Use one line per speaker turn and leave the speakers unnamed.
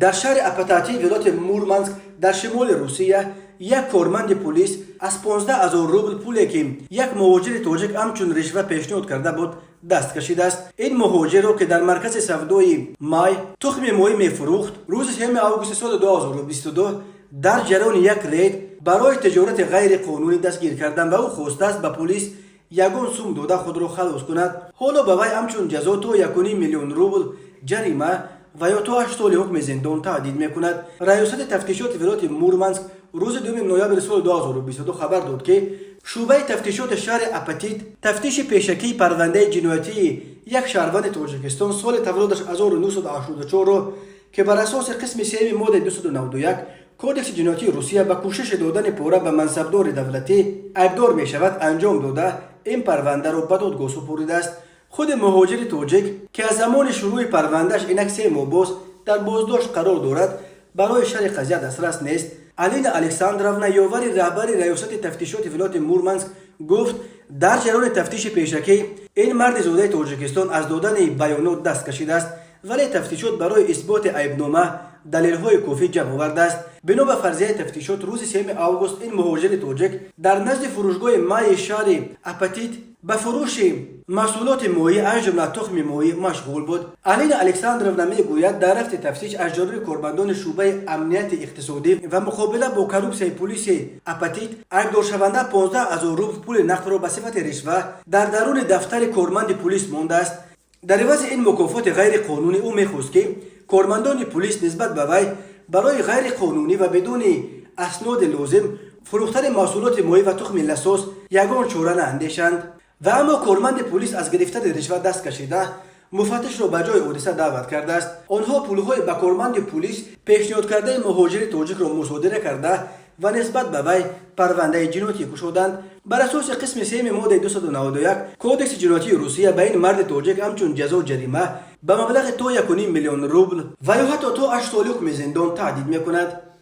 Дар шаҳри Апатати вилояти Мурманск дар шимоли Русия як корманди пулис аз 15 000 рубл пуле, ки як муҳоҷири тоҷик ҳамчун ришва пешниҳод карда буд, даст кашидааст. Ин муҳоҷирро, ки дар маркази савдои май тухми моҳӣ мефурӯхт, рӯзи 3 августи соли 2022 дар ҷараёни як рейд барои тиҷорати ғайриқонунӣ дастгир карданд ва ӯ хостааст ба пулис ягон сум дода худро халос кунад. Ҳоло ба вай ҳамчун ҷазо то 1 миллион рубл ҷарима ва ё то 8 соли ҳукми зиндон таҳдид мекунад. Раёсати тафтишоти вилояти Мурманск рӯзи 2 ноябри соли 2022 хабар дод, ки шӯъбаи тафтишоти шаҳри Апатит тафтиши пешакии парвандаи ҷиноятии як шаҳрванди Тоҷикистон соли таваллудаш 1984-ро, ки бар асоси қисми сеюми моддаи 291 Кодекси ҷиноятии Русия ба кӯшиши додани пора ба мансабдори давлатӣ айбдор мешавад, анҷом дода, ин парвандаро ба додгоҳ супоридааст. Худи муҳоҷири тоҷик, ки аз замони шурӯъи парвандааш инак 3 моҳ боз дар боздошт қарор дорад, барои шарҳи қазия дастрас нест. Алина Александровна, ёвари раҳбари раёсати тафтишоти вилояти Мурманск, гуфт, дар ҷараёни тафтиши пешакӣ ин марди зодаи Тоҷикистон аз додани баёнот даст кашидааст, вале тафтишот барои исботи айбнома далелҳои кофӣ ҷамъ овардааст. Бино ба фарзияи тафтишот, рӯзи 3 август ин муҳоҷири тоҷик дар назди фурӯшгоҳи майи шаҳри Апатит ба фурӯши маҳсулоти моҳӣ, аз ҷумла тухми моҳӣ, машғул буд. Алина Александровна мегӯяд, дар рафти тафтиш аз ҷониби кормандони шӯъбаи амнияти иқтисодӣ ва муқобила бо коррупсияи пулиси Апатит айбдоршаванда 15 000 рубл пули нақдро ба сифати ришва дар даруни дафтари корманди пулис мондааст. Дар ивази ин мукофоти ғайриқонунӣ ӯ мехост, ки кормандони пулис нисбат ба вай барои ғайриқонунӣ ва бидуни асноди лозим фурӯхтани маҳсулоти моҳӣ ва тухми ласос ягон чора наандешанд. Ва аммо корманди пулис аз гирифтани ришва даст кашида, муфаттишро ба ҷои ҳодиса даъват кардааст. Онҳо пулҳои ба корманди пулис пешниҳодкардаи муҳоҷири тоҷикро мусодира карда ва нисбат ба вай парвандаи ҷиноятӣ кушоданд. Бар асоси қисми сеюми моддаи 291 Кодекси ҷиноятии Русия ба ин марди тоҷик ҳамчун ҷазо ҷарима ба маблағи то 1 миллион рубл ва ё ҳатто то 8 соли ҳукми зиндон таҳдид мекунад.